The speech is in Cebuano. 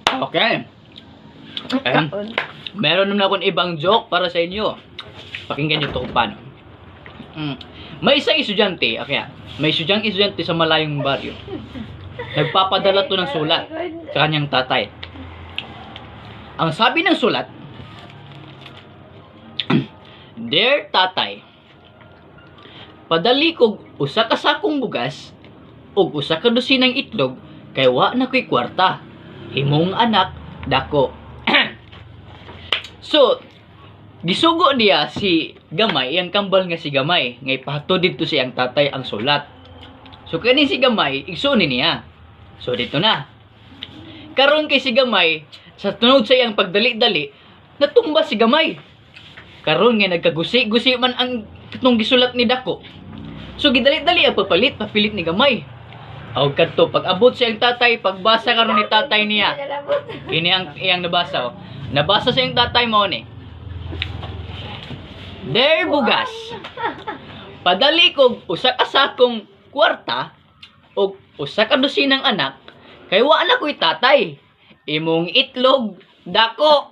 Okay. And Kaon. meron naman akong ibang joke para sa inyo. Pakinggan niyo to kung paano. May isang estudyante, okay, may estudyang estudyante sa malayong baryo. Nagpapadala to ng sulat sa kanyang tatay. Ang sabi ng sulat, "Dear Tatay, padali kog usa ka sakong bugas ug usa ka dosinang itlog kay wa na ko'y kwarta. Imong anak, Dako." So, gisugo niya si Gamay, iyang kambal nga si Gamay, nga ipahatod didto sa iyang tatay ang sulat. So, kani si Gamay, igsuon ni niya. So, dito na. Karon kay si Gamay, sa tunod sa iyang pagdali-dali, natumba si Gamay. Karon nga nagkagusi-gusi man ang katong gisulat ni Dako. So gidali-dali ang pagpalit, papilit ni Gamay. Aw kadto pag abot sa iyang tatay, pagbasa karon ni tatay niya. Kini ang iyang nabasa, oh. Nabasa sa iyang tatay mo ni. "Dear Bugas, padali kog usa ka sakong kwarta og usa ka dosinang anak kay wa na ko'y tatay. Imong itlog, Dako."